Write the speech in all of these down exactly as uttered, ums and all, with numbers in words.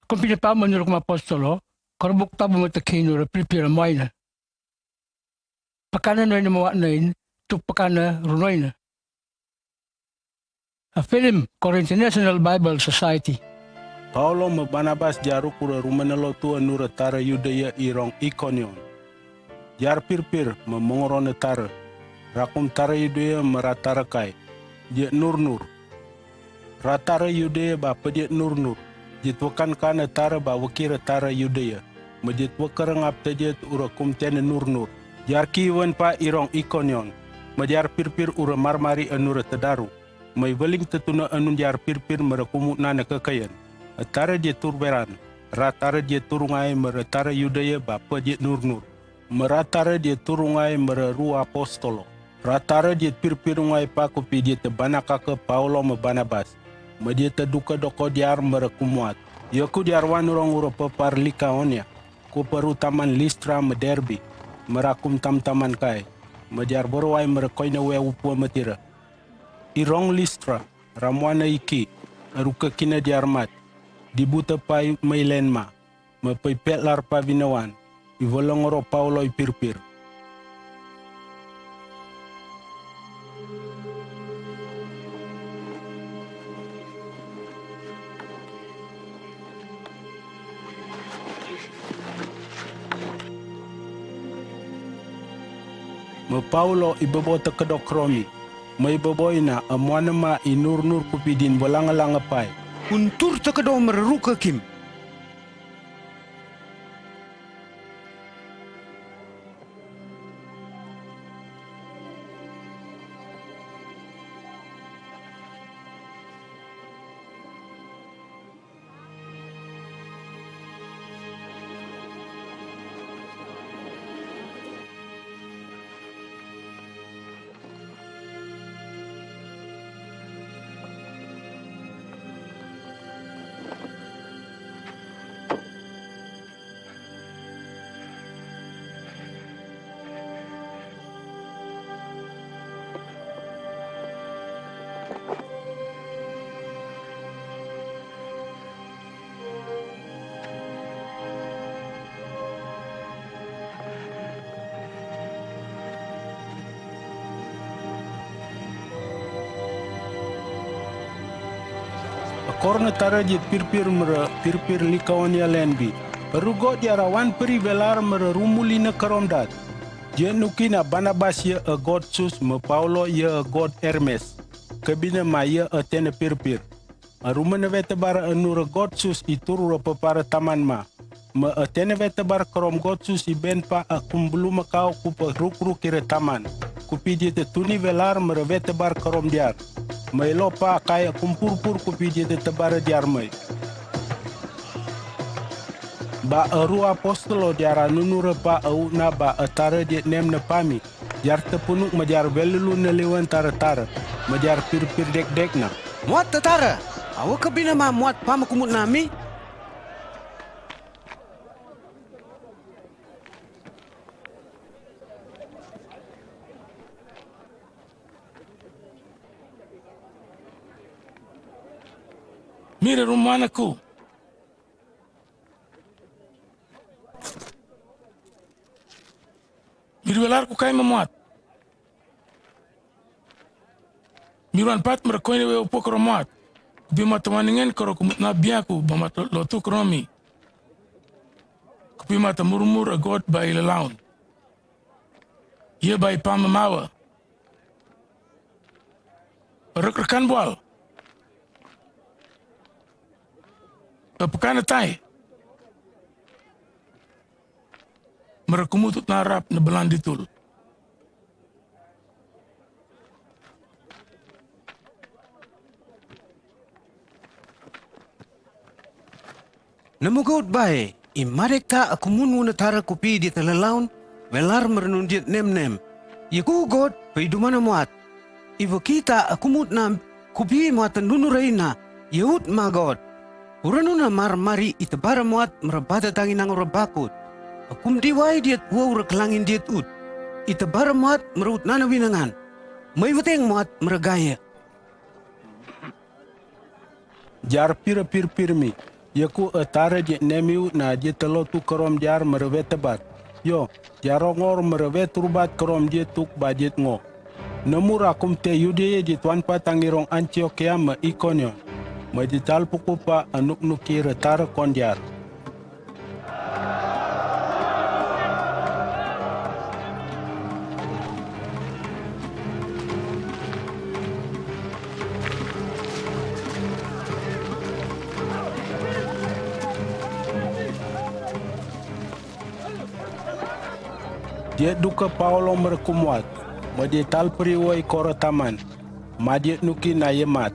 Kompine pa ma nura kum apostolo, karbuk tabu ma takhi nura pirpir moina. Pakana noina ma wa'nain, tuk pakana runoina. A film Korinth International Bible Society. Paulo ma Barnabas jar ruk ura rumanelo tu anura tara Yudea i rong Ikonion. Jar pirpir ma mongoro na tara. Ra kum tara Yudea ma ra tara kai. Jia nurnur. Ra tara Yudea ba pejia nurnur. Jia tuakan kana tara ba wakira tara Yudea. Ma jia tuakar ngap tejia ura kum tena nurnur. Jar kiwan pa i rong Ikonion. Ma jar pirpir ura marmari anura tadaru. Mai weling tetuna anun jar pirpir mera kumut nana kekayan. Tara jia turberan. Ra tara jia turungai mera tara Yudea ba pejia nurnur. Mera tara jia turungai mera ru apostolo. Ra tara jia pirpir ungai pa kupi jia tebana kaka Paulo ma Barnabas. Ma jia teduka doko jar mera kumuat. Yaku jar wan rong ura pepar Likaonia. Kuperu taman Listra ma Derbi. Mera kum tam taman kai. Ma jar berwai mera koina we upua matira. I rong Listra, ra muana iki, aruka kina jar mat, dibuta pai mai lenma, ma pai petlar pa binawan, i volongoro Paulo i pirpir. Ma Paulo i bebo tekedo kromi. Ma i bebo ina amuanama i nurnur kupi din bolangalang apai. Untur tekedo mera ruka kim. Akor na tara jit pirpir mera pirpir Likaonia lenbi. Aru god jara wan peri belar mera rumuli na karom dat. Jia nuki na Barnabas ia a god Sus ma Paulo ia a god Hermes. Kebina ma ia a tena pirpir. Aruma na wetebar anura god Sus i turu ra pepara taman ma. Ma a tena wetebar karom god Sus i ben pa a kumbulu makau kupa rukruk ira taman. Kupi jita tuni welar mera wetebar karom diar. Mai lo pa kai a kumpurpur kupi jita tebara diar mai. Ba aru apostolo diara nunura pa a utna ba a tara jit nem na pami. Jar tepunuk ma jar belulu na lewan tara tara. Ma jar pirpir dekdek na. Muat ta tara. Awa kebina ma muat pa ma kumut nami. Mira rumana ku. Mira welar ku kai ma muat. Mira wan pat mera koine we upo karo muat. Kupi mata waningen karo kumut na biaku ba mata lotu karomi. Kupi mata murmur a god ba i lalaun. Ia ba i pama mawa. Rek rekan bual. Pekan tai. Mera kumutut na rap na belan ditul. Na mugaut bae, i marek ta a kumun wuna tara kupi di ta lalaun, welar merenun diat nemnem. Ia ku god, pai dumana muat. Iwa kita a kumut na kupi muatan nunu reina, ia ut ma god. Ura nuna mar mari i tebara muat mera bata tangi nang ura bakut. A kum diwai diat wau ra kelangin diat ut. I tebara muat mera ut nana winangan. Mai weteng muat mera gaya. Jar pira pirpir mi. Yaku, eh, tare jit nemi u na jit telotu kerom jar merewe tebat. Yo, jar ongor merewe turbat kerom jit tuk ba jit ngo. Nemur akum te Yudea jit wan pa tang i rong Antiokia me Ikonion. Me jit tal puku pa anuk nuki retare kon jar. Jit duke Paulo merekum wat, me jit tal periwai koro taman, ma jit nuki na yemat.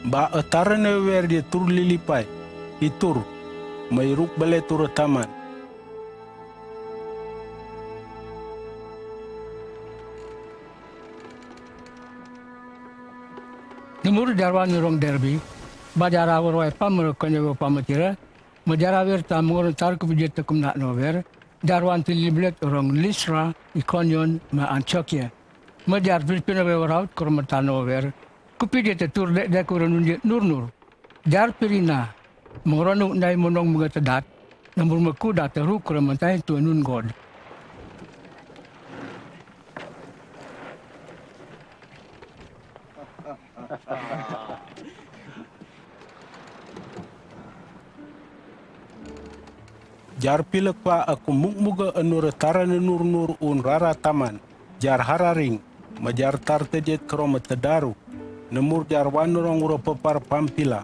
Ba, eh, tare ne wer jit tur lilipai, i tur, me i ruk bele tur taman. Nemur jar wan i rong Derbe, ba jar awor wai pa merekonya wo pa metira, me jar awer ta mengor tar kupi jit te kumna no wer, jar wan tili blet rong Listra, Ikonion, me Antiokia. Me jar Pilipina we waraut koro meta no wer, kupi jit te tur de de koro nun jit nur nur. Jar piri na, mengor nu nai monong mengete dat, nemur meku dat te ru koro meta tu nun God. Jar pilek pa aku mukmuke enur tara nenur nur un rara taman, jar hararing, me jar tar tejet kero me tedaru, nemur jar wan rong ura pepar Pampila.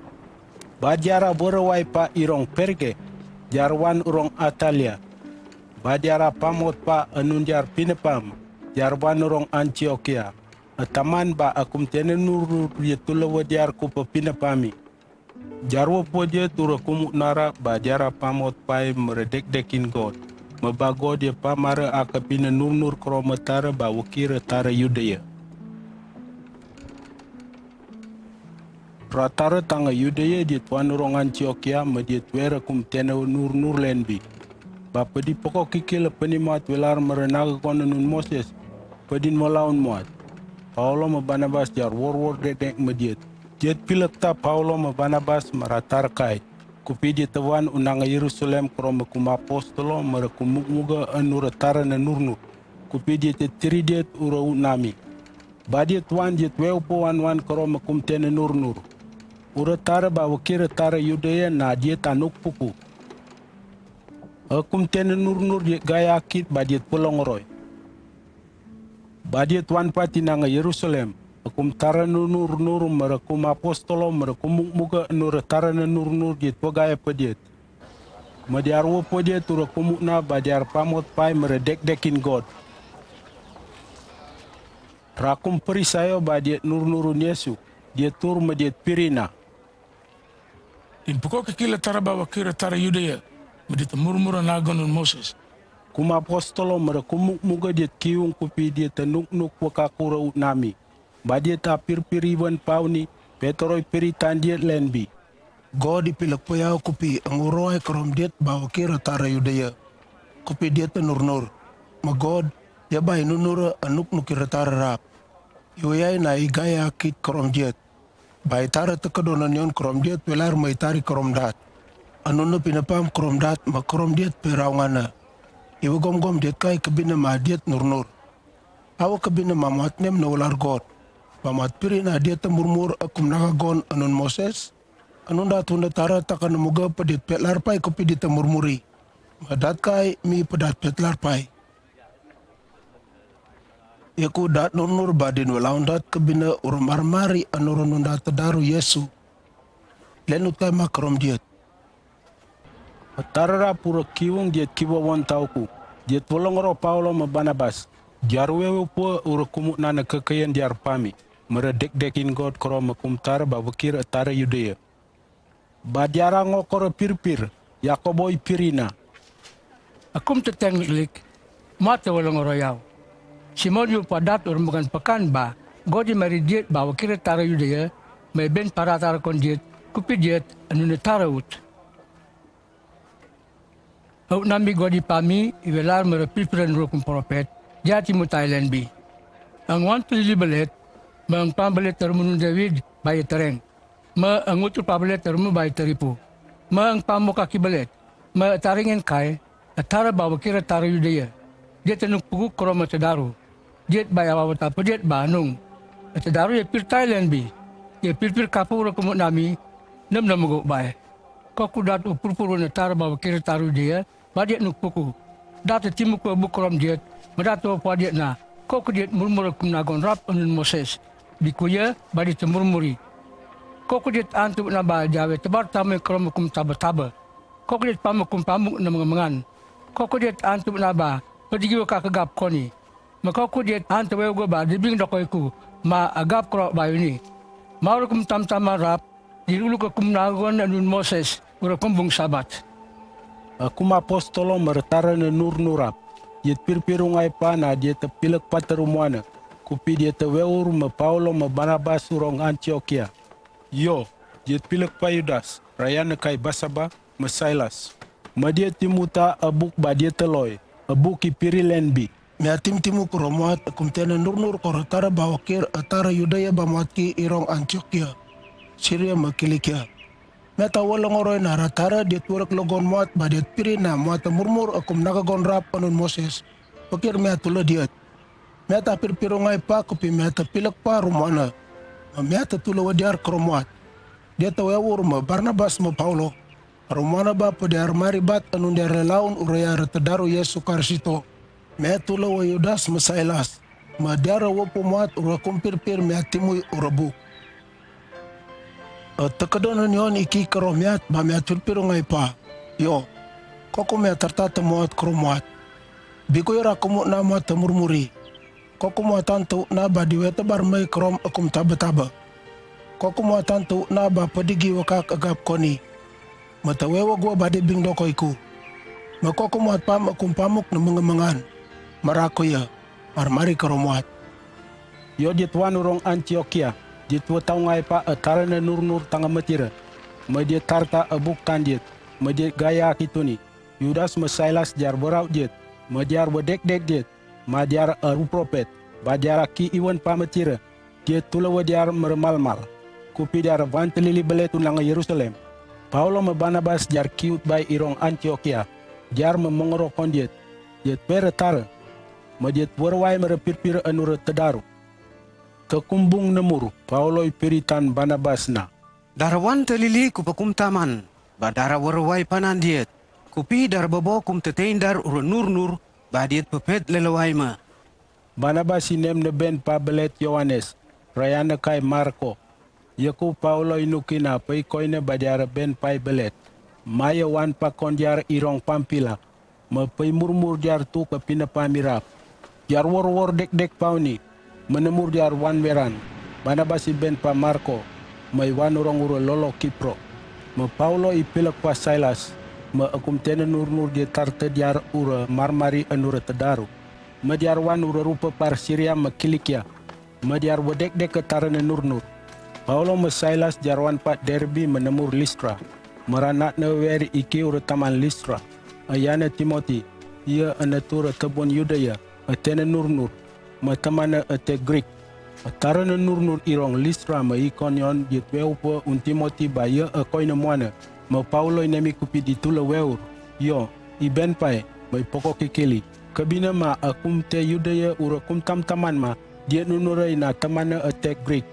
Ba jar a bere wai pa i rong Perge, jar wan rong Atalia. Ba jar a pamot pa enun jar pinepam, jar wan rong Antiokia. Ataman ba akum tene nur nur ye tulewa jar kupe pinepami. Jar wo poje tura kumuk nara ba jar a pamot pai mere dekdekin God. Me ba God ye pa mare aka pine nur nur kero me tare ba wakire tare Yudea. Ra tare tanga Yudea jit wan rong Antiokia me jit were kum tene nur nur lenbi. Ba pedi poko kikil penimat welar mere naga kona nun Moses, pedin molaun muat. Paulo me Barnabas jar wor wor dedek me jit. Jit pilek ta Paulo me Barnabas me ra tare kai. Kupi jit wan unanga Yerusalem kero me kum apostolo mere kum mukmuke enur tare nenur nur. Kupi jit tiri jit ura unami. Ba jit wan jit weu po wan wan kero me kum tene nur nur. Ura tare ba wakire tare Yudea na jit anuk puku. Akum tene nur nur jit gaya akit ba jit pelong roi. Ba jit wan pa tinanga Yerusalem. Akum tare nur nur mere kum apostolo mere kum mukmuke enur tare nenur nur jit pegaya pe jit. Me jar wo poje tura kumuk na ba jar pamot pai mere dekdekin God. Ra kum Parisayo ba jit nur nur un Yesu, jit tur me jit piri na. Din poko kikil tare ba wakire tare Yudea, me jit murmur naga nun Moses. Kum apostolo mere kum mukmuke jit kiung kupi jit nuk nuk waka kura unami. Ba jit a pir piri wan pauni, petoroi piri tan jit lenbi. God i pilek peyau kupi engur roi kero me jit ba wakire tare Yudea. Kupi jit nur nur. Me God, ya ba i nun nur anuk nukire tare rap. I wayai na i gaya akit kero me jit. Ba i tare tekedo na nion kero me jit welar me i tari kero me dat. Enun nu pinepam kero me dat me kero me jit perau ngana. I wa gom gom jit kai kebine ma jit nur nur. Awa kebine ma muat nem na welar God. Ba muat piri na jit murmur akum naga gon enun Moses. Enun dat hunda tare taka na muge pe jit petlar pai kupi jit murmuri. Me dat kai mi pe dat petlar pai. Yaku dat nur nur ba din walaun dat kebine ura marmari enur enun dat tedaru Yesu. Lenut kai ma kero me jit. Tare ra pura kiung jit kiwa wan tauku. Jit pelong ro Paulo me Barnabas. Jar weu po ura kumuk nana kekeyen jar pami. me ra dekdek inggot kro me kumtar ba wekir a tara Yudea. Ba diara ngokor a pirpir, Yakobo i piri na. Akum teteng lik, mata wala ngoro yau. Simon yu padat ur megan pekan ba, godi mari diet ba wekir a tara Yudea, me ben para tara kon diet, kupi diet, anun a tara ut. Au nami godi pami, iwe lar me ra pirpir a nuru kum prophet, dia Timoti lenbi. Ang wan pelili belet, me ang pam belet termunun David, bai tereng. Me ang utur pa belet termu bai teripu. Me ang pam moka ki belet. Me taringen kai, a tara ba wekir a tara Yudea. Diet tenuk pukuk kro me tedaru. Diet bai awa wata pediet ba nung. A tedaru ye pirtai lenbi. Ye pirpir kapu ura kumut nami, nem nem go bai. Koku dat u purpur na tara ba wekir a tara Yudea, ba diet nuk puku. Dat a timu ko buk krom diet, me dat o pua diet na. Koku diet murmur kum nagon rap anun Moses. Biku ye, ba diet murmuri. Koku diet antu na ba jawe tebar tame krom kum taba taba. Koku diet pamuk kum pamuk na mengemengan. Koku diet antu na ba, pedigi waka kegap koni. Me koku diet antu weu go ba dibing dokoi ku, ma agap kro ba yuni. Ma ur kum tam tam rap, di ulu ko kum nagon anun Moses, ura kumbung Sabat. A kum apostolo me ra tara na nur nurap. Diet pirpir ungai pa na diet a pilek pa teru muana. Kupi diet a weur me Paulo me Barnabas urong Antiokia. Yo, diet pilek pa Yudas, rayana kai Basaba, me Silas. Me diet Timoti a buk ba diet a loi, a buk i piri lenbi. Me a tim timu kro muat a kum tena nur nur kro tara ba wekir a tara Yudea ba muat ki irong Antiokia. Siria me Kilikia. Me ta wala ngoroi na ra tara diet wurek logon muat ba diet piri na muat a murmur a kum nagagon rap anun Moses. Wekir me a tula diet. Me ta pirpir ungai pa kupi me ta pilek pa ru muana. Me ta tula wadiar kro muat. Diet a weur me Barnabas me Paulo. Ru muana ba pediar mari bat anun diar laun ura ya ra tedaru Yesu Karisito. Me tula wa Yudas me Silas. Me diara wopo muat ura kum pirpir me a timui ura buk. A tekedo na nion iki kro miat ba me a pirpir ungai pa. Yo. Koku me a tarta te muat kro muat. Biku ura kumu na muat te murmuri. Koku muat antu na ba diwe tebar mai krom a kum taba taba. Koku muat antu na ba pedigi wakak agap koni. Me ta wewa gua ba dibing dokoi ku. Me koku muat pam a kum pamuk na mengemengan. Mara ku ya, mar mari kro muat. Yo diet wan urong Antiokia, diet wa tau ngai pa a tara na nur nur tanga matira. Me diet tarta a buk tan diet, me diet gaya aki tuni. Yudas me Silas diar berau diet, me diar wa dek dek diet, ma diar a ru prophet, ba diar aki iwan pa matira. Diet tula wa diar meremalmal. Kupi diar wan telili belet unang Yerusalem. Paulo me Barnabas diar kiut bai irong Antiokia. Diar me mengoro kon diet. Diet pere tara. Me diet werwai mere pirpir anura tedaru. Tekumbung nemur, Paulo i piritan Barnabas na. Dara wan telili ku pekum taman. Ba dara werwai panan diet. Kupi dara bebo kum tetein dar ura nur nur, ba diet pepet lelewai me. Barnabas inem ne ben pa belet Yohanes, rayana kai Marko. Yaku Paulo inukina pei koine ba diara ben pai belet. Maya wan pa kon diar irong Pampila. Me pei murmur diar tu ke pina pa mirap. Diar wor wor dek dek pauni. Menemur diar wan weran. Barnabas i ben pa Marko. Me i wan urong ura lolo Kipro. Me Paulo i pilek pa Silas. Me akum tena nur nur diet tarte diar ura marmari anura tedaru. Me diar wan ura rupa par Siria me Kilikia. Me diar wa dek dek ke tara ne nur nur. Paulo me Silas diar wan pat Derbi menemur Listra. Meranat ne weri iki ura taman Listra. Ayana Timoti. Ia ane tura tebun Yudea. Atene nur nur. Me tamane ate Grik. Atara ne nur nur irong Listra me Ikonion diet weu pe un Timoti ba ia akoi ne muane. Me Paulo i nemi kupi ditula weur. Yo, i ben pai, me i poko kikili. Kebina ma akum te Yudea ura kum tam taman ma, diet nunura i na tamane ate Grik.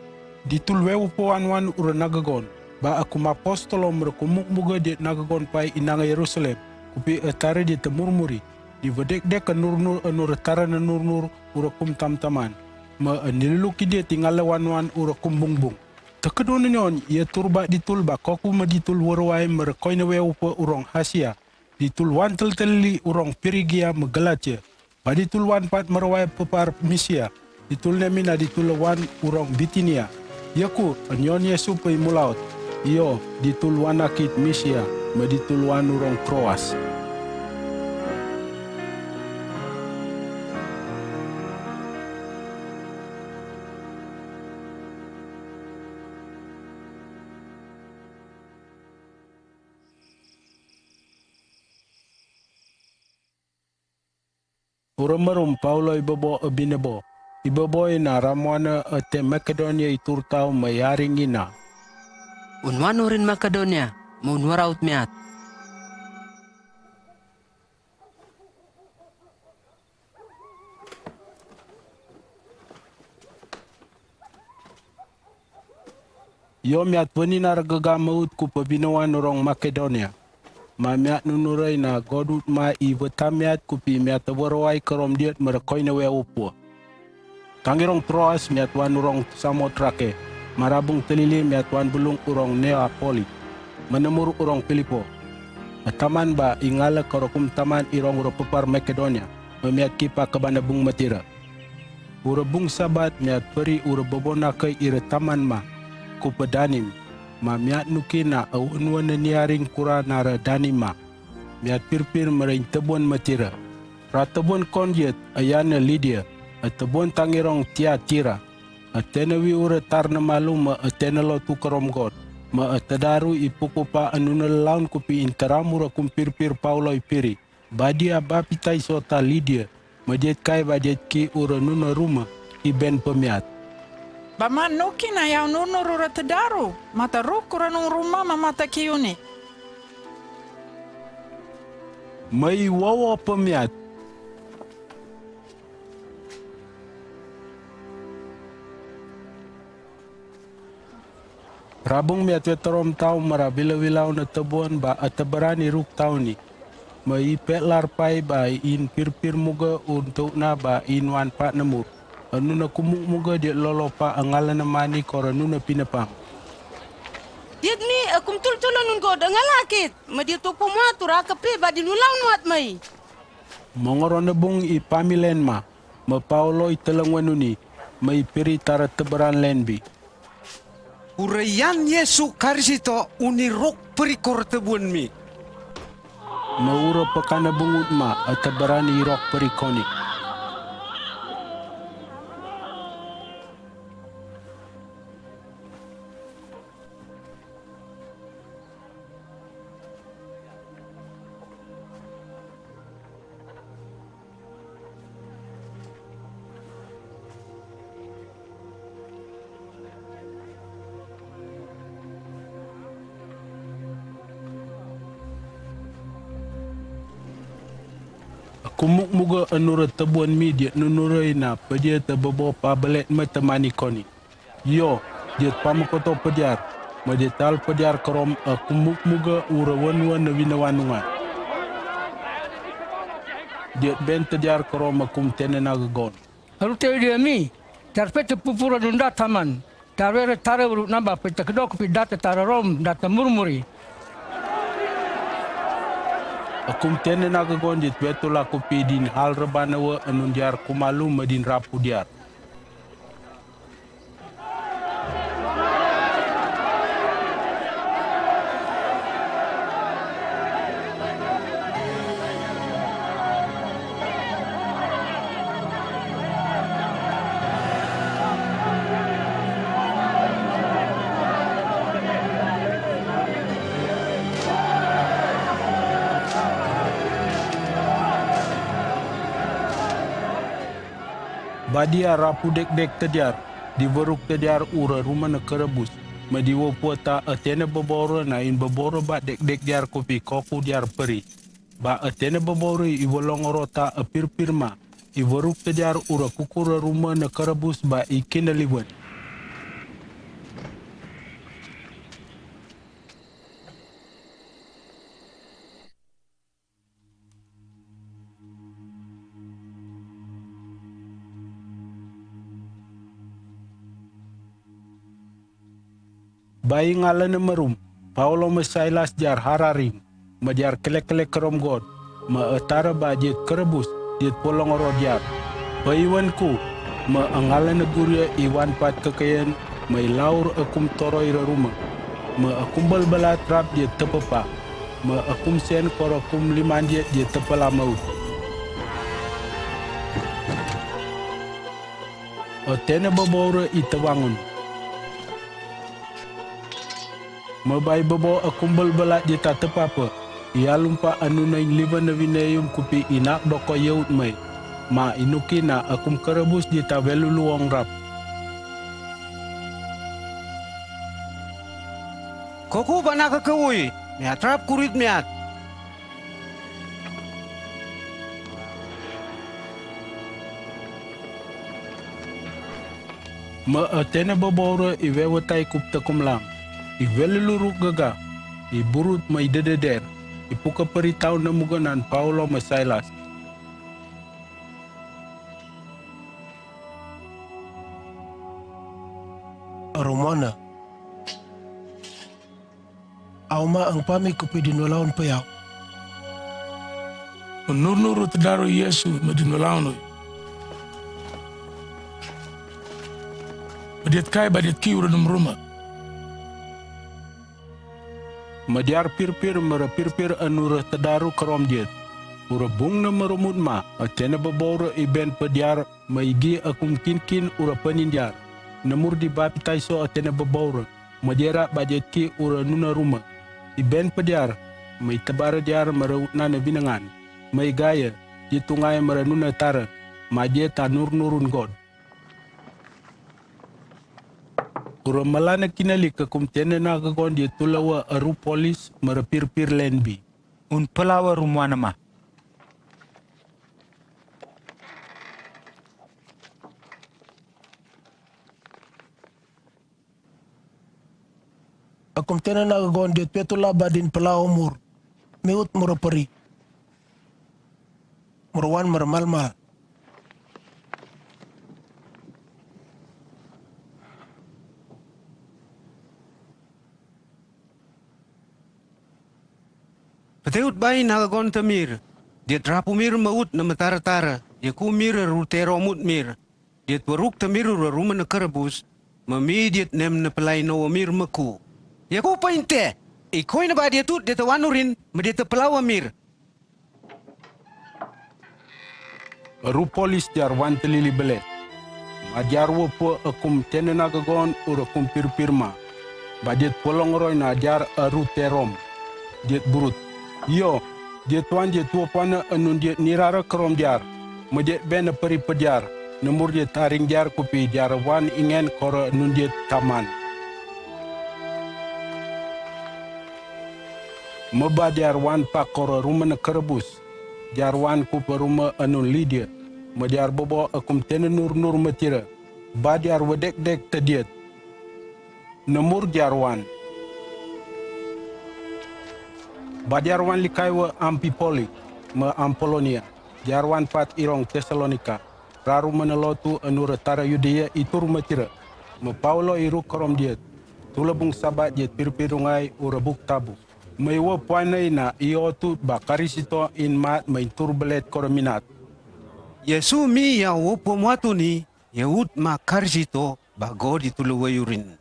Ditul weu pe wan wan ura nagagon. Ba akum apostolo mera kumuk muga diet nagagon pai inanga Yerusalem. Kupi atara diet murmuri. Di wa dek dek ke nur nur anura tara ne nur nur ura kum tam taman. Me aniluluki diet tingala wan wan ura kum bung bung. Tekedo ne nion, ia turba ditul ba koku me ditul werwai mera koine weu pe urong Asia. Ditul wan telteli urong Pirigia me Galatia. Ba ditul wan pat merwai pe par Misia. Di tulne mina di tulwan urong Bitinia. Yaku, anyon Yesu pei mulaut. Iyo, di tulwan akit Misia, ma di tulwan urong Troas. Ura marum Paulo ibobo abinabo. Ibobo ina ramuana ate Makedonia itur tau ma yaring ina. Un wanu rin Makedonia, ma un waraut meat. Yo meat wani na ragaga maut ku pabinoan urong Makedonia. Ma meat nunurei na godut ma i wata meat ku pi meat awar wai kerom diat merekoi na wea upua. Tangirong Troas meat wan urong Samotrake, ma rabung telili meat wan bulung urong Neapoli, menemur urong Pilipo. Ataman ba i ngala karakum taman irong ura pepar Makedonia, ma meat kipa kebana bung matira. Ura bung Sabat meat peri ura bobona ke ira taman ma, ku pedanim, ma meat nuki na awan wan niaring kura nara danim ma. Meat pirpir merain tebuan matira. Ra tebuan kon yet, ayana Lidia, atebuan tangirong Tiatira. Atena wi ura tarna malu ma atena lotu kerom God. Ma atadaru ipukupa anuna laun kupi interamu ra kum pirpir Paulo ipiri. Badia bapitai sota Lidia. Ma diat kai ba diat ki ura nuna ruma, iben pemeat. Ba ma nuki na yau nuna rura tadaru, mata ruk ura nung ruma ma mata ki uni. Mai wawa pemeat. Rabung meat wetarom tau mara bila wilau na tebuan ba atabarani ruk tau ni. Ma i petlar pai ba in pirpir muga un tau na ba in wan pa nemur. Anuna kumuk muga dia lolo pa angala na mani kora nuna pinapang. Diat ni akum tultula nun God angala kit. Ma dia tuku mua tura kepi ba di nulau nuat mai. Mongoro nebung i pamilen ma. Ma Paulo i teleng wanuni, ma i piri tara tebaran lenbi. Ura yan Yesu Karisito uni rok peri kor tebuan mi. Ma ura pekana bungut ma, atebaran i rok peri koni. Akumuk muga anura tebuan mi dia nunura ina pedia tebebo pabelet ma temani koni. Yo, dia pamukoto pediar, ma dia tal pediar kerom akumuk muga ura wanwan na wina wanungan. Dia ben tediar kerom akum tene na gagon. Aru te dia mi, tar pete pupura nunda taman, tar were tare uru namba pete kedok pi date tare rom, date murmuri. Akum tene na gagon dia tuetu laku pi din hal rebana wa anun diar kumalu ma din rapu diar. Badia rapu dekdek tediar, di beruk tediar ura ruma na kerebus, ma di wapua ta atene bebora na in bebora ba dekdek diar kopi koku diar peri. Ba atene bebora i walong oro ta apirpir ma, i beruk tediar ura kukura ruma na kerebus ba i kina liwan. Ba i ngala na marum, Paulo ma Sailas diar hararing, ma diar kelek-kelek kerom God, ma atara ba diat kerebus, diat polong oro diar. Ba iwan ku, Me a ngalan Guria i wan pat kakayan, me i laur a kum toroi ra ruma. Me a kum balbala trap dia tepapa. Me a kum sen kor a kum liman dia dia tepala maut. A tene babau ra i tewangun. Me bai babau a kum balbala dia ta tepapa. I alumpa a nunai liwan na winai um kupi i nak doko yaut mai. Ma i nuki na a kum kerebus dia ta welulu ong rap. Ko ku bana ka keui, miat rap kurit miat. Me a tene babau ra i wewatai kup tekum lang. I welulu ruk gaga. I burut me i dededer. I puka peri tau na muga nan Paulo me Silas. Arumana. Auma angpami kupi din walaun payau. Nurnur ura tadaru Yesu me din walaun ui. Me diat kai ba diat ki ura dum ruma. Me diar pirpir me ra pirpir a nura tadaru kerom diat. Ura bung na merumut ma, a tene babau ra i ben pediar, me i gi a kum kinkin ura penindiar. Na mur di baptaiso a tene babau ra. Me diara ba diat ki ura nuna ruma. I ben pediar, me i tebara diar me ra utna na binangan. Me i gaya, diat tungai me ra nuna tara, ma diat ta nurnurun God. Ura melana kinalik a kum tene na gagon diat tulawa a ru polis me ra pirpir lenbi. Un pelawa rumuana ma. A kum tene na gagon diat petula ba din pelawa mur. Miut mura peri. Mura wan mura malmal. Peteut bai na gagon temir. Diat rapu mir maut na metaratara. Diat ku mir ru terom ut mir. Diat waruk temir ura ruma na kerebus. Me mi diat nem na pelai no wamir me ku. Ia ku painte. I koi na ba diat ut diat wanu rin. Me diat pelawa mir. Ru polis diar wan telili belet. Ma diar wapua a kum tene na gagon ura kum pirpir ma. Ba diat polong roi na diar a ru terom. Diat burut. Io, diat wan diat wapua na a nun diat nirara kerom diar. Me diat ben a peri pediar. Na mur diat taring diar kupi diar wan ingen kor a nun diat taman. Me ba diar wan pak kor a ruma na kerebus. Diar wan kup a ruma a nun Lidia. Me diar babau a kum tene nurnur me tira. Ba diar wadekdek ta diat. Na mur diar wan. Ba diar wan likai wa Ampipoli, me Ampolonia. Diar wan pat irong Tesalonika. Ra ruma na lotu a nura tara Yudea i tur me tira. Me Paulo i ruk kerom diat. Tula bung Sabat diat pirpir rungai ura buk tabu. Me i wapua nai na i otu ba Karisito in mat me i tur belet kor minat. Yesu mi ia wapua muatu ni, ia ut ma Karisito ba God i tula wayurin.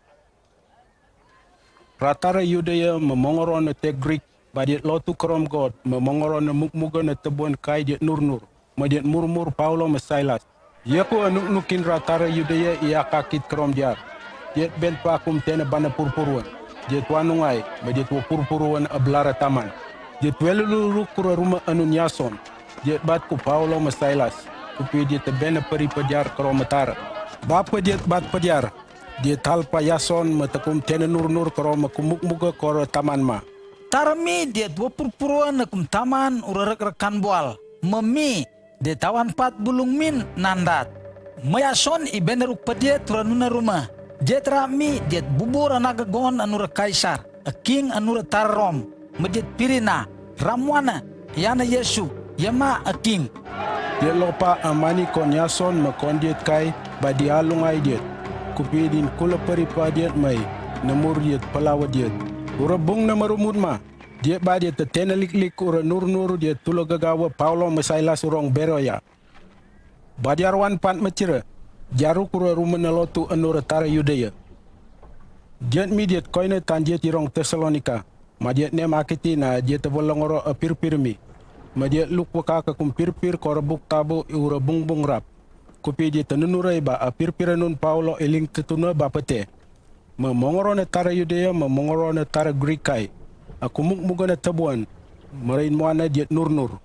Ra tara Yudea me mongoro na te Grik, ba diat lotu kerom God, me mongoro na mukmuga na tebuan kai diat nurnur, me diat murmur Paulo me Silas. Ia ku a nuknukin ra tara Yudea i akakit kerom diar. Diat ben pa kum tene bana purpuruan. Diat wanungai, me diat wa purpuruan a belara taman. Diat welulu ruk ura ruma a nun Yason. Diat bat ku Paulo me Silas. Kupi diat ben a peri pediar kerom tara. Ba pe diat bat pediar. Diat talpa Yason me tekum tene nurnur kerom a kum mukmuga kor taman ma. Tara mi diat wa purpuruan a kum taman ura rekrekan bual. Me mi diat tawan pat bulung min nandat. Me Yason i ben ruk pe diat ura nuna ruma. Diat ra mi diat bubur a na gagon a nura Kaisar. A king a nura tara Rom. Me diat pirina. Ramuana. Ia na Yesu. Ia ma a king. Diat lopa a mani kon Yason me kon diat kai ba dia lungai diat. Kupi din kula peri pa diat mai. Na mur diat pelawa diat. Ura bung na merumut ma. Diat ba diat ta tene liklik ura nurnur diat tula gaga wa Paulo me Silas urong Beroya. Ba diar wan pat me tira. Jaruk ura rumen lotu anu ra tara Yudea. Jatmi jat koine tanjat i rong Tesalonika. Ma jatnem akiti na jat tebol longoro apirpir mi. Ma jat luk waka ka kum pirpir kora buk tabu i ura bungbung rap. Kupi jat tenunurai ba apirpir anun Paulo iling tetuna ba pete. Ma mongoro ne tara Yudea, ma mongoro ne tara Grikai. Aku muk muga ne tebuan. Marain muana jat nurnur.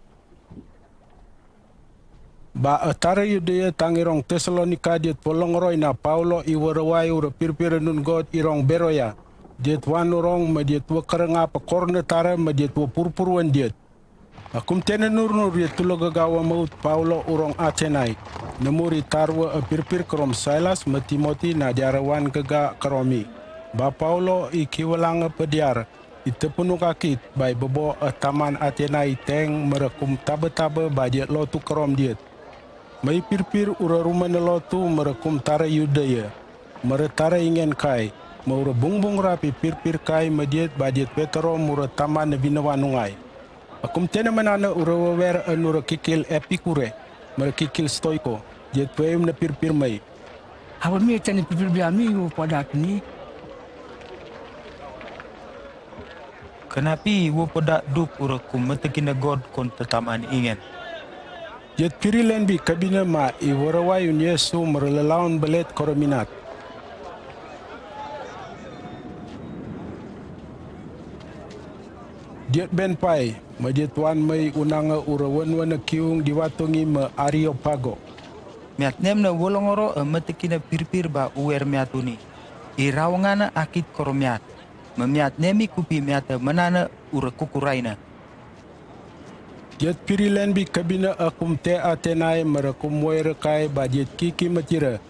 Ba atara Yudea tangi rong Tesalonika jat polong roi na Paulo i warawai ura pirpir nun God i rong Beroya. Jat wan urong ma jat wa karanga pakor na tara ma jat wa purpur wan jat. Akum tene nur nur jat tulo gaga wa maut Paulo urong Atenai. Nemuri tarwa apirpir kerom Silas ma Timoti na jara wan gaga keromi. Ba Paulo i kiwalang pediar. I tepunuk akit, ba i bebo ataman Atenai teng merakum tabe-tabe ba jat lotu kerom jat. Mai pirpir ura rumen lotu merakum tara Yudea. Mera tara ingen kai, ma ura bungbung rapi pirpir kai ma jat ba jat Petero mura taman na binawa nungai. Akum tene menana ura wawer anu ra kikil Epikure, mera kikil Stoiko, jat peim na pirpir mai. Haba mi tene pirpir bia mi u padak ni. Kenapi wo poda duk ura kum metekina God kon tetaman ingen. Jat piri lenbi kabina ma i warawai un Yesu mera lelaun belet korominat. Jat ben pai, ma jat wan mai unanga ura wan wana kiung di watungi ma Areopago. Miat nem na wolongoro a metekina pirpir ba uwer miat uni. I rawangana akit koromiat. Memiat nemi kupi miata menana ura kukuraina. Jat piri lenbi kabina akum te Atenai merakum wai rekai ba jat kiki matira.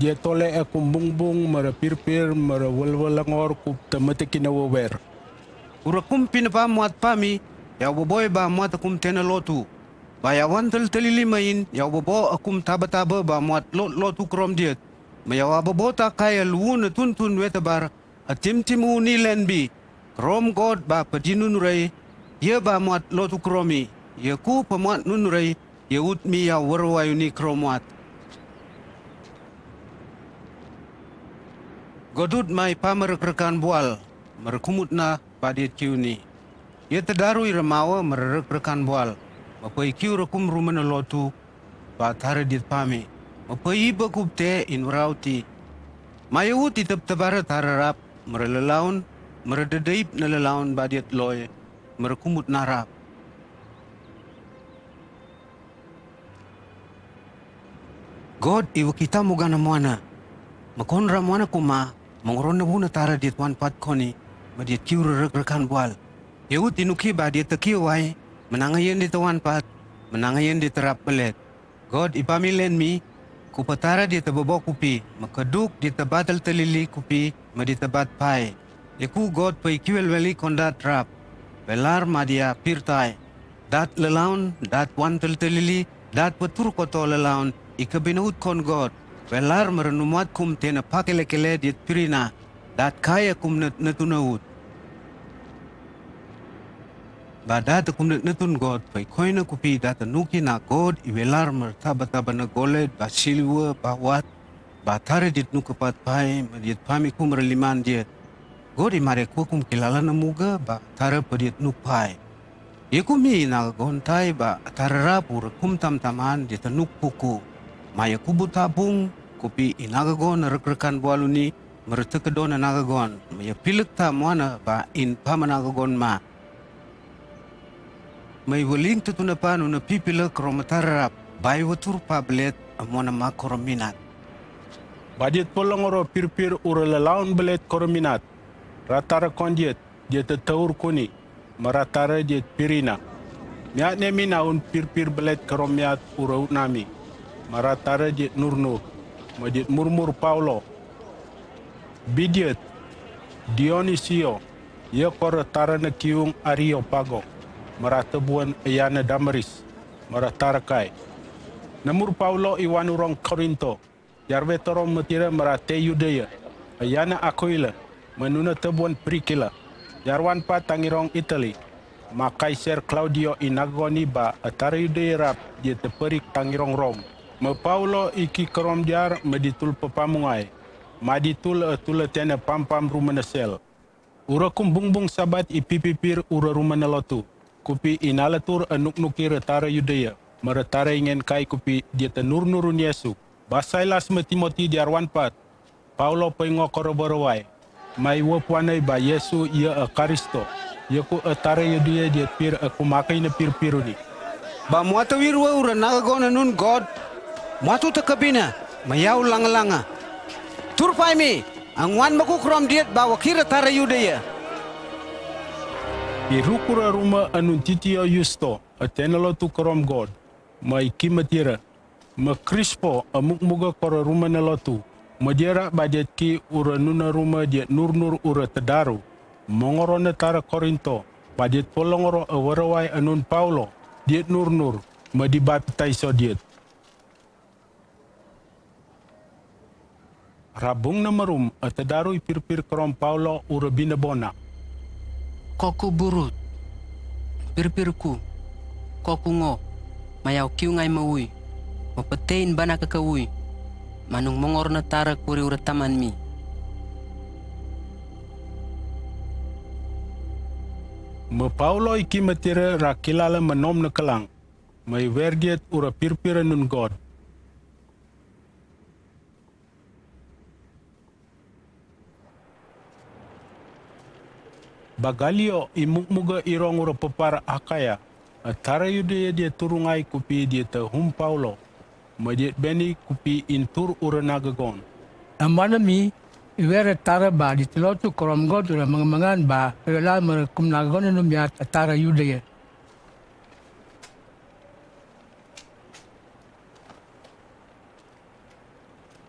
Jat tole akum bungbung mera pirpir mera walwalangor kup te metekina wawer. Ura kum pina pa muat pami, ya waboi ba muat akum tena lotu. Ba ya wan tel telili main, ya wabo akum taba-taba ba muat lot lotu kerom jat. Ma ya wabo ta kaya luun a tun-tun wetabar, a tim-tim uni lenbi, kerom God ba pedi nun rai, ya ba muat lotu keromi, ya ku pa muat nun rai, ya ut mi ya warwai uni kerom muat. God ut mai pa merekrekan bual, merekumut na ba diat kiu ni. Ya tedaru i remawa mererek rekan bual. Mapai kiu rekum rumen lotu. Ba tara diat pami. Mapai i bakup te in rauti. Maya uti tep tebara tara rap. Merelelaun. Merededeip nelelaun ba diat loi. Merekumut narap. God iwa kita muga na muana. Makon ra muana kuma, mongoro na buna tara diat wan pat koni, ma diat kiu rerek rekan bual. Yahut inuki ba diat tekiu wai, menanga yen diat wan pat, menanga yen diat terap belet. God ipami len mi, kupa tara diat tebebo kupi, ma keduk diat tebatel telili kupi, ma diat tebat pai. Yaku God pai kiwel weli kondat rap, belar ma dia pirtai. Dat lelaun, dat wan tel telili, dat petur koto lelaun, ika binaut kon God. Welar merenumuat kum tena pakele-kele diat pirina, dat kaya kum net netunaut. Ba dat kum net netun God, pai koina kupi dat nuki na God, i welar mer taba-taba na golet, ba siliwa, ba wat, ba tare diat nukepat pai, ma diat pami kum reliman diat. God i mare kukum kilala na muga, ba tare pa diat nuk pai. Yaku mi naga gon tai ba tara rapu rekum tam taman diat nuk puku. Ma yaku bu tabung kupi i naga gon rek rekan bual uni meretek kedon naga gon. Ma ya pilek ta muana ba in pama naga gon ma. Ma i weling tetuna pa nuna pipilek roma tara rap. Ba i wetur pa belet amuana ma korominat. Ba diat polong oro pirpir ura lelaun belet korominat. Ratara kon diat. Diat tetaur kuni, ma ratara diat pirina. Miat nemi naun pirpir belet keromiat ura ut nami, ma ratara diat nurnur, ma diat murmur Paulo. Bidiat, Dionisio, ya kor tara na kiung Areopago, ma rata buan ayana Damaris, ma ratara kai. Namur Paulo iwan urong Korinto. Yarwe torom matira ma rate Yudea, ayana Akoila, ma nuna tebuan Prikila. Yarwan pa tangirong Itali, ma Kaiser Klaudio i naga gon ni ba atara Yudea rap diat teperik tangirong Rom. Me Paulo i ki krom diar me di tul pepamungai, ma di tul e tul e tene pampam rumen e sel. Ura kum bungbung Sabat i pipipir ura rumen e lotu, kupi i naletur e nuknukir e tare Yudea, me re tare ingen kai kupi diete nurnur un Yesu. Ba Sailas me Timoti diar wan pat, Paulo pei ngo koro berewai, mai wep wanai ba Yesu ia e Karisto, yaku e tare Yudea diet pir e kum akei ne pirpir uni. Ba moata wir weu ura nagagon e nun God, moatu te kebina, me yau langalanga. Turpai mi, anguan meku krom diet ba wakir e tare Yudea. I rukura rumen e nun Titio Yusto, e tene lotu krom God, me i ki me tire. Me Krispo e mukmuge koro rumen e lotu, me diara ba diet ki ura nuna rumen diet nurnur ura tedaru, mengoro ne tare Korinto, ba diet polongoro e werewai e nun Paulo, diet nurnur, me di baptaiso diet. Rabung ne merum e tedaru i pirpir krom Paulo ura bine bona. Koku burut, pirpir ku, koku ngo, ma yau kiu ngai me ui, me petein bana keke ui, ma nung mengor ne tare kuri ura taman mi. Me Paulo i ki me tire ra kilala me nom ne kelang, me i wer diet ura pirpir e nun God. Ba Galio i mukmuge i rong ura pepar Akaya, e tare Yudea diet turungai kupi diet e hum Paulo, me diet beni kupi in tur ura nagagon. Amana mi, i wer e tare ba diet lotu krom God ura mengemengan ba, e la me re kum nagagon e num ya e tare Yudea.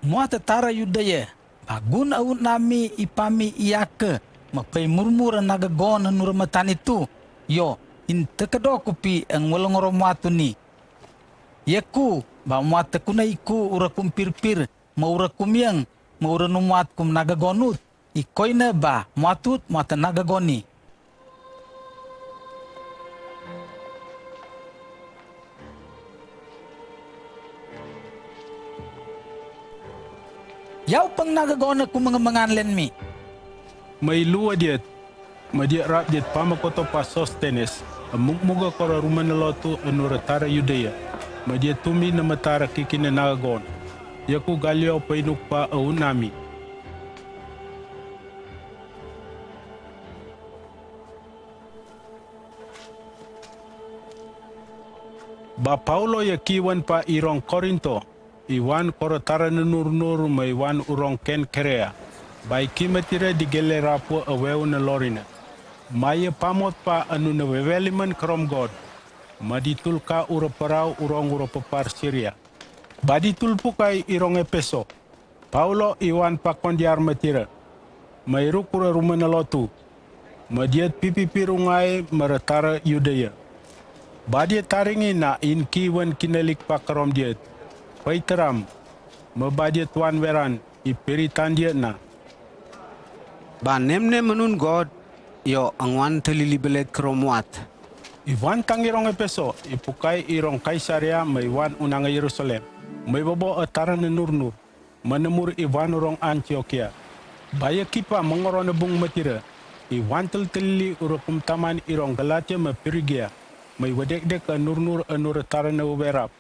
Moata tare Yudea, ba gun aun ami i pami i ake, me pei murmur e nagagon e nur me tani tu, yo, in tekedo kupi e ngwelongoro moatu ni. Yaku, ba moata kuna iku ura kum pirpir, me ura kum yang, me ura nu moat kum nagagon ut, i koine ba moat ut moata nagagon ni. Yau peng nagagon e ku mengemengan len mi. Me i lua diet, me diet rap diet pamakoto pa Sostenes, e mukmuge koro rumen e lotu e nur e tare Yudea, me diet tumi ne me tare kikine nagagon. Yaku Galio peinuk pa aun ami. Ba Paulo ya kiwan pa i rong Korinto, i wan koro tare ne nurnur me i wan urong Kenkerea. Ba i ki me tire di gele rapue aweu ne lorine. Ma ya pamot pa anu ne wewelimen krom God. Ma di tulka ura perau urong ura pepar Siria. Ba di tul pukai i rong Epeso. Paulo i wan pa kondiar me tire, me i rukura rumen e lotu, me diet pipipir ungai me re tare Yudea. Ba diet taringi na in kiwan kinelik pa krom diet, pei teram, me ba diet wan weran, i piritan diet na. Ba nemnem e nun God, yo anguan telili belet krom moat. I wan tang i rong Epeso, i pukai i rong Kaisaria, me i wan unang e Yerusalem, me i bobo e tare ne nurnur. Menemur i wan urong Antiokia. Ba ya kipa mengoro ne bung me tire. I wan teltelili ura kum taman i rong Galatia me Prigia. Me i wedekdek e nurnur e nur e tare ne wewe rap.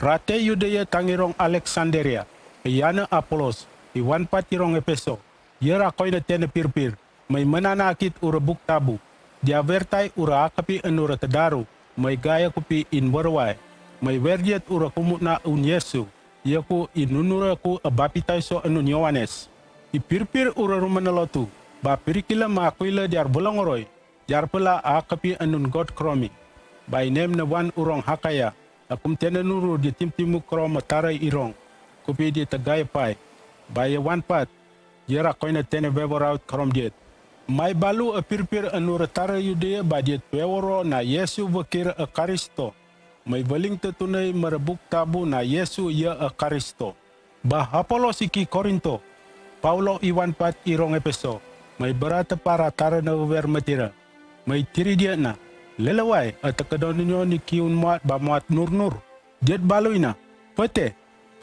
Rate Yudea tang i rong Aleksanderia. I yane Apolos. I wan pat i rong Epeso. Ya ra koine tene pirpir. Me i menana akit ura buk tabu. Dia wertai ura akepi e nur e tedaru. Me i gaya kupi in werewai. Me i wer diet ura kumutna un Yesu. Yaku i nunur aku e baptaiso e nun Yohanes. I pirpir ura rumen e lotu. Ba Priskila ma Akuila diar belong roi. Diar pela akepi e nun God krom i. Ba i nem ne wan urong Akaya. Akum tene nuru di timtimu krom e tare i rong. Kupi di te gaya pai. Ba ya wan pat. Ya ra koine tene wewe raut krom diet. Mai balu e pirpir e nur e tare Yudea ba diet wewero na Yesu wekir e Karisto. Me i weling te tunei me re buk tabu na Yesu ya e Karisto. Ba Apolos i ki Korinto. Paulo i wan pat i rong Epeso. Me i bera te para tare ne wewer me tire. Me i tiri diet na. Lelewai, e te kedon nyo ni ki un moat ba moat nurnur. Diet balu i na. Pete,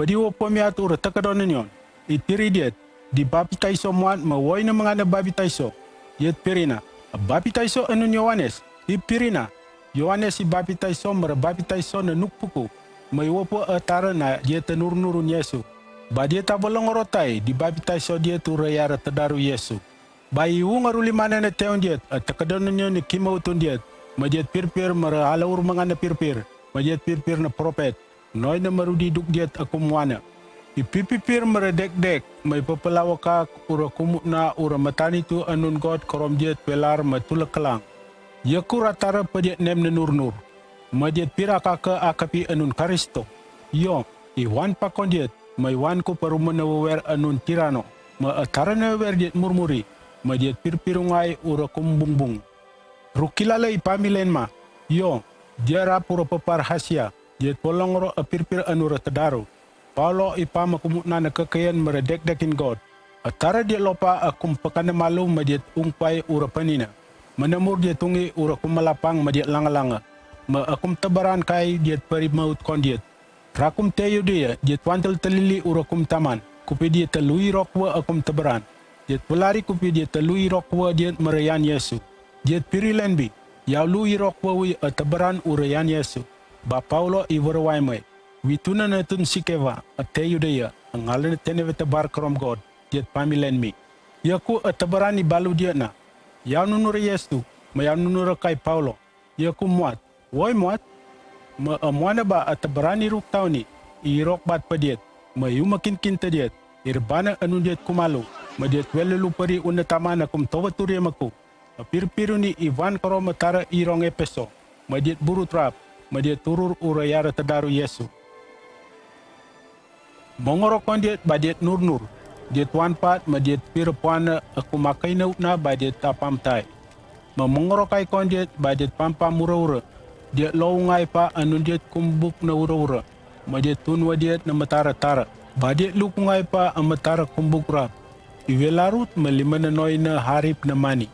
Ri wo pamiat ura tekadon nion, i tiri diet, di bapitaiso muat me woi ne mengana bapitaiso. Diet pirina, bapitaiso anun Yohanes, i pirina, Yohanes i bapitaiso mera bapitaiso ne nukpuku, me i wo pu atara na diet nurnur un Yesu. Ba diet abo lengoro tai, di bapitaiso diet ura yara tedaru Yesu. Ba i ung aru lima nene teun diet, atekadon nion ni kimautun diet, me diet pirpir mera alaur mengana pirpir, me diet pirpir ne propet, noi ne merudi duk diet akum wana. I pirpir mera dekdek, me i pepela wakak, ura kumutna, ura matanitu anun God kerom diet pelar me tulak kelang. Yaku ra tara pe diet nem ne nurnur. Me diet pira kake akapi anun Karisto. Yo, i wan pakon diet, me i wan ku perumena wewer anun tirano. Me atara ne wewer diet murmuri, me diet pirpir ungai ura kumbungbung. Rukilala i pamilen ma, yo, diarap ura pepar hasia, diet polongoro apirpir anura tedaru. Paulo i pama kumutna ne kekeyan mera dekdekin God. Atara diet lopa akum pekana malu me diet ungpai ura penina. Menamur diet ungi ura kumalapang me diet langalanga. Me akum tebaran kai diet perimaut kon diet. Rakum te Yudea, diet wantel telili ura kum taman, kupi diet telui rokwe akum tebaran. Diet pelari kupi diet telui rokwe diet mera yan Yesu. Diet piri lenbi, yau lui rokwe wi atebaran ura yan Yesu. Ba Paulo i wara wai mai. Wi tuna ne tun Skewa, ate Yudea, angala ne tene wete bar kerom God, diet pamilen mi. Yaku atebaran i balu diet na. Yau nunura Yesu, me yau nunura kai Paulo. Yaku muat, woi muat. Me amuana ba atebaran i ruk tauni, i rok bat pe diet. Me yu makin kin te diet, i rebana anun diet kumalu, me diet welu luperi una taman akum toba turi maku. Apirpir un i wan kerom atara i rong Epeso, me diet burut rap, me diet turur ura yara tedaru Yesu. Mengoro kon diet ba diet nurnur, diet wan pat me diet pira puana akum akai ne utna ba diet tapam tai. Me mengoro kai kon diet ba diet pampam ura ura, diet lo ungai pa anun diet kumbuk ne ura ura, me diet tun wa diet ne matara tara, ba diet luk ungai pa amatara kumbuk rap. I welarut me lima ne noi ne harip ne mani.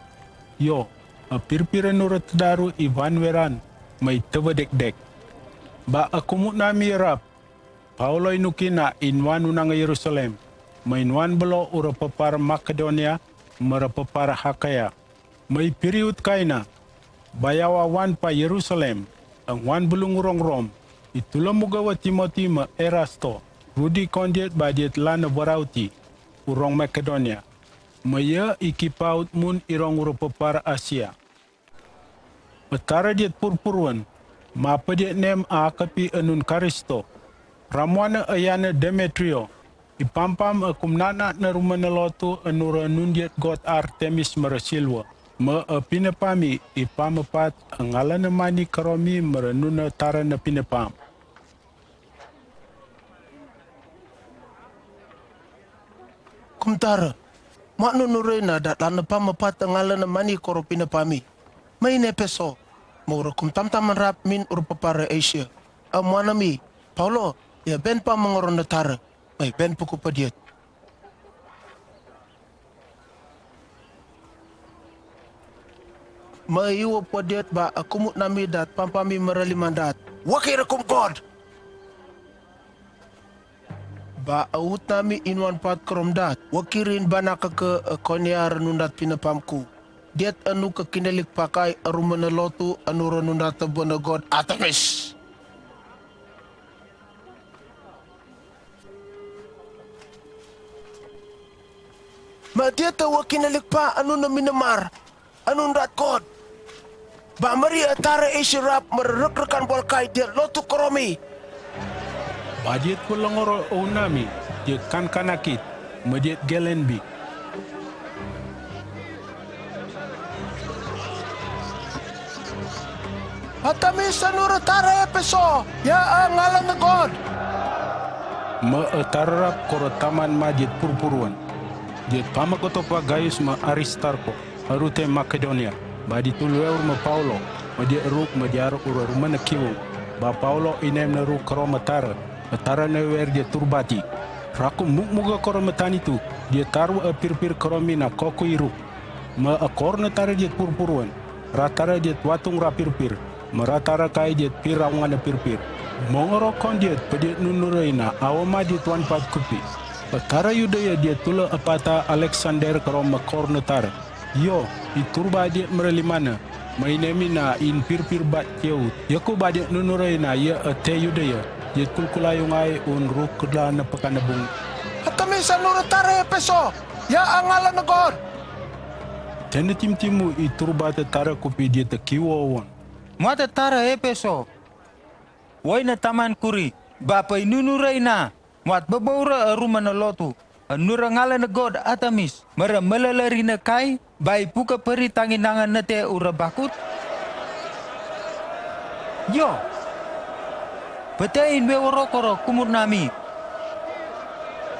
Yo, apirpir anura tedaru i wan weran, me i teba dekdek. Ba akumutna mi rap, Paulo i nuki na i nuan unang Yerusalem, me i nuan belo ura pepar Makedonia, mera pepar Akaya. Me i piri utkai na, ba yau a wan pa Yerusalem, anguan belung urong Rom, i tula muga wa Timoti me Erasto, rudi kon diet ba diet lana warauti, urong Makedonia. Me ia i kipaut mun i rong ura pepar Asia. Atara diet purpuruan, ma pe diet nem a akapi anun Karisto. Ramuana ayana Demetrio, i pampam akum nana ne ruma ne lotu anura anun diet god Artemis mera silwa. Me apinapami, i pamapat angala ne mani keromi mera nuna tara ne pinapam. Kumtara, ma nunura na dat lana pamapat angala ne mani koro pinapami. Mai ne peso, me ura kum tamtam rap min ura pepar Asia. Amuanami, Paulo, ia ben pa mengoro ne tara, mai ben puku pe diet. Mai iwa pe diet ba akumut nami dat pampami mera liman dat. Waki ra kum god. Ba aut nami i nuan pat kerom dat. Waki rin bana keke Ikonia renun dat pinapamku. Diet anu kekinelik pakai arumana lotu anu renun dat tebana god Artemis. Ma diet awa kinelik pa anu na minamar, anu ndat god. Ba mari atara Asia rap mera rekrekan bual kai diet lotu keromi. Ba diet pelongoro au nami, diet kankan akit, ma diet gelen bi. Artemis anu ra tara Epeso, ia angala ne god. Ma atara rap koro taman ma diet purpuruan. Diet pamakoto pa Gaius ma Aristarko, arute Makedonia, ba diet tulueur ma Paulo, ma diet ruk ma diar ura rumana kiwung, ba Paulo inem ne ruk koro matara, atara ne wer diet turbati. Rakum mukmuga koro matanitu, diet taru apirpir keromi na koku i ruk. Ma akor ne tara diet purpuruan, ra tara diet watung ra pirpir, ma ra tara kai diet pir ra ungan apirpir. Mongoro khon diet pediet nunu rei na awo ma diet wan pat kupi. Petara Yudea diet tula apata Alexander kerom mekor netar. Yo, i turba diet mereli mana. Mai nemi na in pirpir bat keu. Yaku ba diet nunu rei na ya ate Yudea. Diet kulkula yungai un ruk kedla ne pekan ne bung. Atami sanur tara Epeso. Ya angala negor. Tene tim timu i turba te tara kupi diet te kiwo won. Mwa te tara Epeso. Woi ne taman kuri, ba pai nunu rei na, mwa te bebou re a ruma ne lotu, a nura ngala ne god Atamis, mera melelari ne kai, ba i puka peri tanginangan ne te ura bakut. Yo. Pete in we woro koro kumur nami.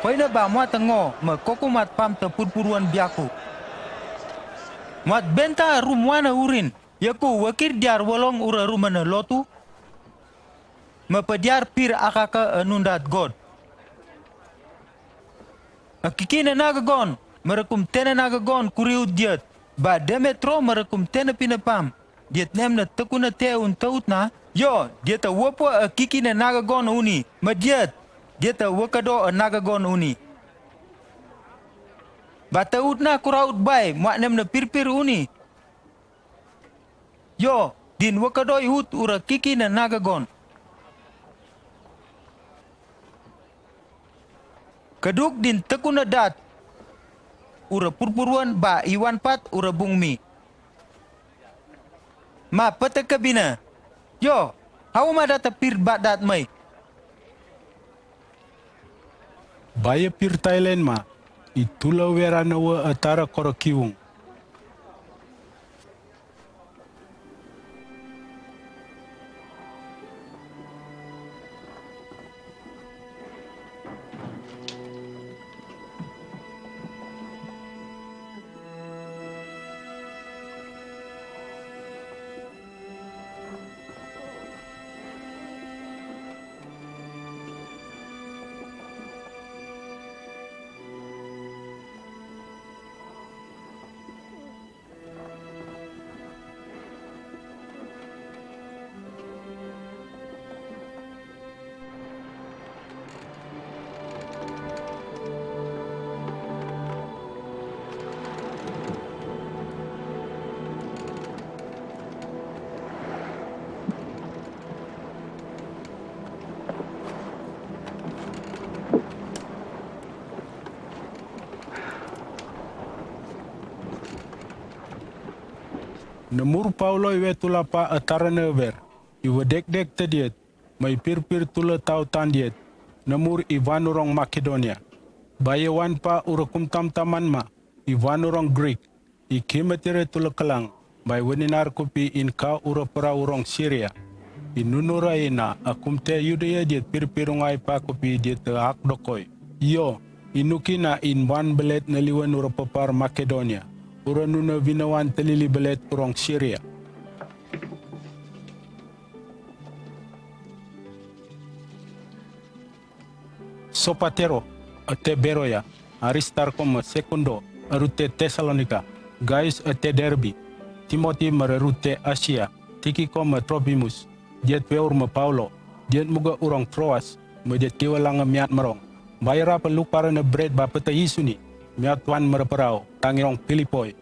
Woi ne ba mwa te ngo, me koku mwa te pam te purpuruan biaku. Mwa te benta rum wana urin. Yaku wakir diar walong ura ruma ne lotu. Mepediar pir akaka a nundat god. A kiki ne nagagon, merekum tene nagagon kuriu diet. Ba Demetro merekum tene pine pam. Diet nem ne tekuna te un taut na. Yo, diet a wapua a kiki ne nagagon uni. Me diet, diet a wakado a nagagon uni. Ba taut na kuraut bai, mwa nem ne pirpir uni. Yo, din wakadoi ut ura kiki ne nagagon. Keduk din tekuna dat ura purpuruan ba iwan pat ura bung mi. Ma pete kebina. Yo, hau ma data pir bat dat mai. Baye pir Thailand ma, i tula wera nawa atara koro kiwung. Nemur Pauloi we tulapa atara ne wer, i wedekdek te diet, mai pirpir tula tau tan diet, nemur i wanurong Makedonia. Baye wanpa ura kumtam taman ma, i wanurong Grik, i kimetire tula kelang, bai weninar kupi in ka ura pera urong Siria. I nunu rai na, akum te Yudea diet pirpir ungai pa kupi diet te ak dokoi. Yo, i nuki na in wan belet ne liwan ura pepar Makedonia. Ura nunu winawan te lili belet urong Siria. Sopatero, ate Beroya, Aristarko ma Sekundo, a rute Tesalonika, Gaius ate Derbi, Timoti ma rute Asia, Tikiko ma Tropimus, diet weur ma Paulo, diet muga urong Troas, ma diet tiwalang miat merong. Baye rapa lukpara ne bret ba peta Yisu ni, miat wan mera perau, tangi rong Pilipoi.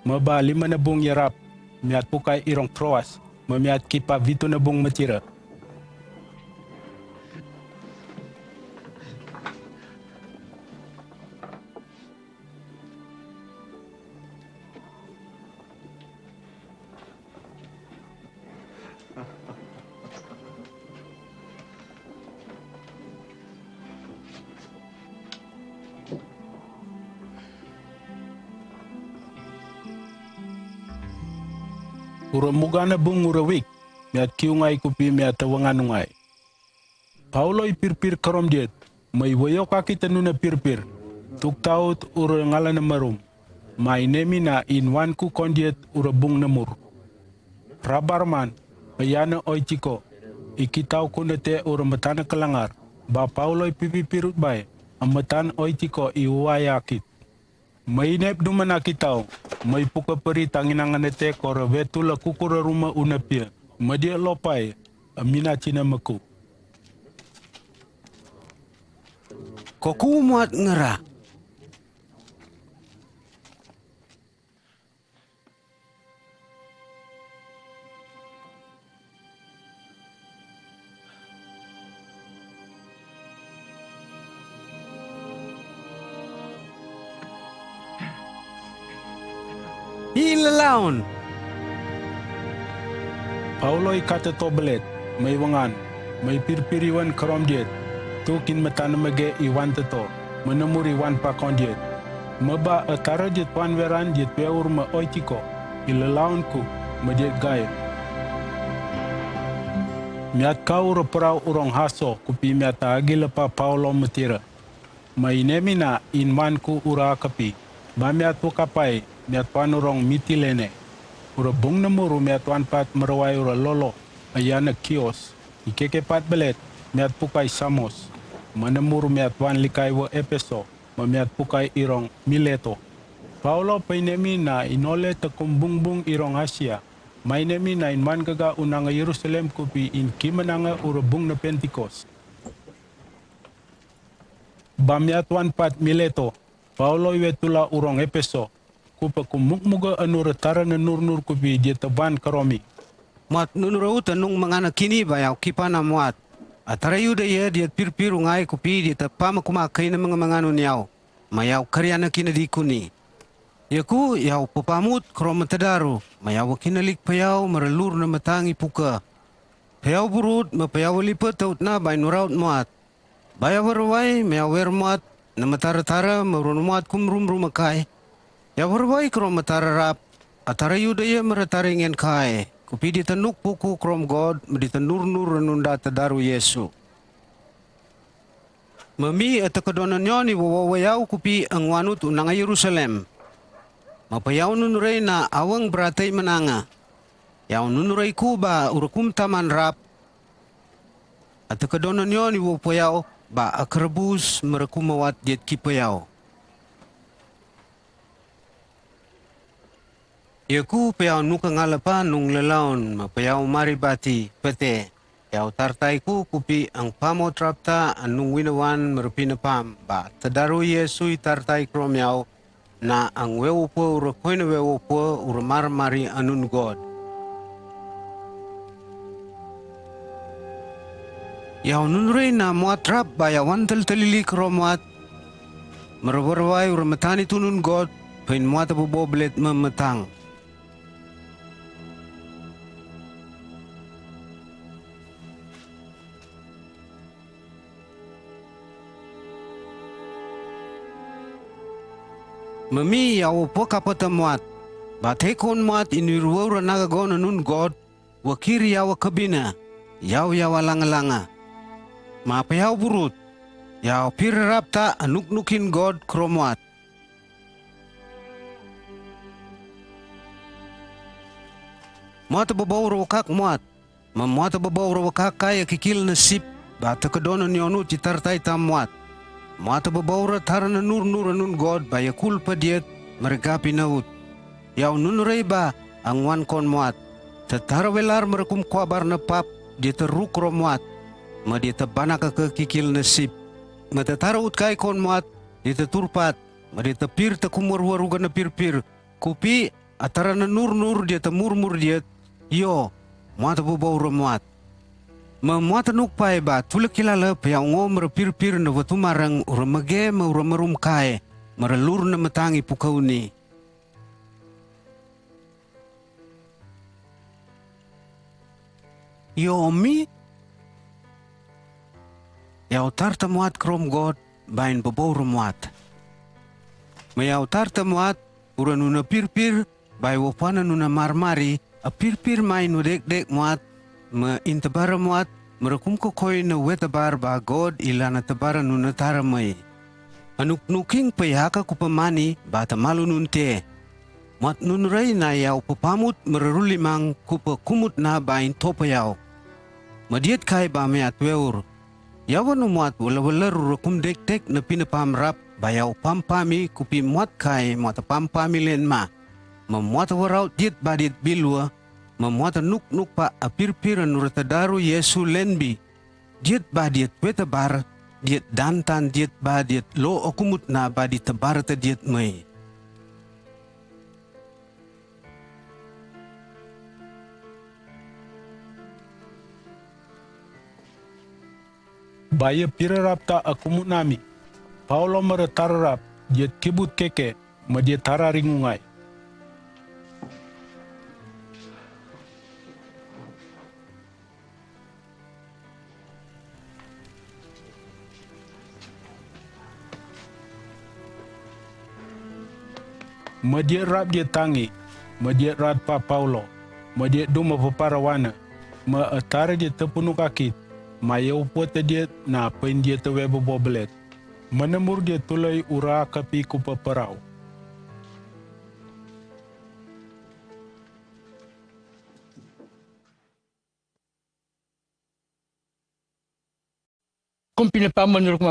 Meba lima ne bung yarap, miat pukai irong Troas, memiat kipa vitu ne bung metira. Ura muga ne bung ura wik, miat kiu ngai kupi miat tawangan ngai. Pauloi pirpir kerom diet, mai wayok aki tenuna pirpir, tuk taut ura ngalan marum, mai nemi na in wan ku kondiet ura bung nemur. Rabarman, ayana oitiko, i kitau kunete ura metana kelangar, ba Pauloi pipi pirut bai, ametan oitiko i waya akit. Mai nep dumana kitau, mai puka peri tanginangan ete kora wetu la kukura ruma una pia, media lopai, amina cina meku. Ko ku moat ngera. Ih lalaun. Paulo i katato belet, mai wangan, mai pirpir iwan karom diet, tukin matan mege iwan teto, menamur iwan pakon diet. Meba atara diet wan weran diet weur me oitiko, i lalaun ku, me diet gair. Miat kau ura perau urong haso, kupi miat agi lepa Paulo metira. Mai nemina in wan ku ura kepi. Ba miat wakapai, miat wan urong Mitilene. Ura bung nemur miat wan pat merwai ura lolo, ayana Kios. I kekepat belet, miat pukai Samos. Menamur miat wan likai wa Epeso, ma miat pukai irong Mileto. Paulo pai nemina inole tekum bungbung irong Asia. Mai nemina in wan gaga unang Yerusalem kupi in kimenanga ura bung na Pentikos. Ba miat wan pat Mileto, Paulo iwe tula urong Epeso, kupa kumukmuka anura tara na nurnur kupi dieta wan karomi. Moat nunura uta nung mangana kini ba yau kipana moat. Atara Yuda ye diet pirpir ungai kupi dieta pama kuma kaina manga manganu niau. Ma yau kariana kina di kuni. Yaku yau papamut krom tadaru, ma yau wakina lik payau mara lur na matangi puka. Payau burut, ma payau walipa taut na bai nuraut moat. Ba yau warwai, ma yau wer moat, na matara tara, ma run moat kum rum rum akai. Yau warwai krom matara rap, atara Yuda ye mara tara ingen kai, kupi dieta nuk puku krom God, ma dieta nur nur ranunda tadaru Yesu. Ma mi ata kedonan yon i wawa yau kupi angwanut unanga Yerusalem. Ma payau nunurei na awang beratai menanga. Yau nunurei ku ba ura kum taman rap. Ata kedonan yon i wawa yau ba akrebus mara kum awat diet ki payau. Yaku payau nuka ngala pa nung lalaun ma payau mari bati pete. Yau tartai ku kupi ang pamo trapta anung winawan mara pinapam ba tadaru Yesu i tartai krom yau na ang wewo po ura koina wewo po ura mar mari anun God. Yau nunurei na moat rap ba yau wan tel telili krom moat. Mara warwai ura matani tunun God, pain moat abo bo belet memetang. Ma mi yau pekapeta moat, ba tekon moat ini ruwa ura naga gona nun God, wakir yau kebina, yau yau alanga langa. Ma payau burut, yau pir rapta anuk nukin God krom moat. Moat abo bo ura wakak moat, ma moat abo bo ura wakak kai akikil na sip, ba ata kedonan yon uti tartai tam moat. Moat abo bo ura tara na nur nur anun God ba yakul pa diet mara gapi na ut. Yau nunurei ba angwan kon moat. Tatara welar mara kum kwabar na pap, dieta ruk ro moat. Ma dieta banaka ke kikil na sip. Ma tatara ut kai kon moat, dieta turpat, ma dieta pir ta kum warwar uga na pirpir. Kupi, atara na nur nur dieta murmur diet, yo, moat abo bo ura moat. Ma moat nuk pai ba tula kilala payau ngo mara pirpir na watu marang ura mage ma ura marum kai, mara lur na matangi pukauni. Yo mi, yau tarta moat krom God, bain abo bo ura moat. Ma yau tarta moat, ura nuna pirpir, bai wapana nuna marmari, apirpir mai nu dekdek moat, ma in tabara moat, mara kum kokoi na we tabar ba God ilana tabara nuna tara mai. Anuk nuking payaka kupa mani, ba ta malu nunte. Moat nunurei na yau papamut mara rulimang kupa kumut na bain topa yau. Ma diet kai ba meat weur. Yau wanu moat wala wala rura kum dekdek na pinapam rap ba yau pampami kupi moat kai moat pampami len ma. Ma moat waraut diet ba diet bilwa. Ma moat nuk nuk pa apirpir anura tadaru Yesu lenbi. Diet ba diet we tabar. diat dan tan diat ba diat lo akumutna ba di tebar ta diat mei. Ba ia pirarap ta akumutna mei, Paulo ma tara rap, diat kibut keke, ma diat tara ringungai. Ma diat rap diat tangih, ma diat rat pa Paulo, ma diat duma papara wane, ma tara diat tepunu kakit, ma ia upuat diat na pein diat tewe bebo belet. Ma namur diat tulai ura kapi kupa perau. Kompina pa menurut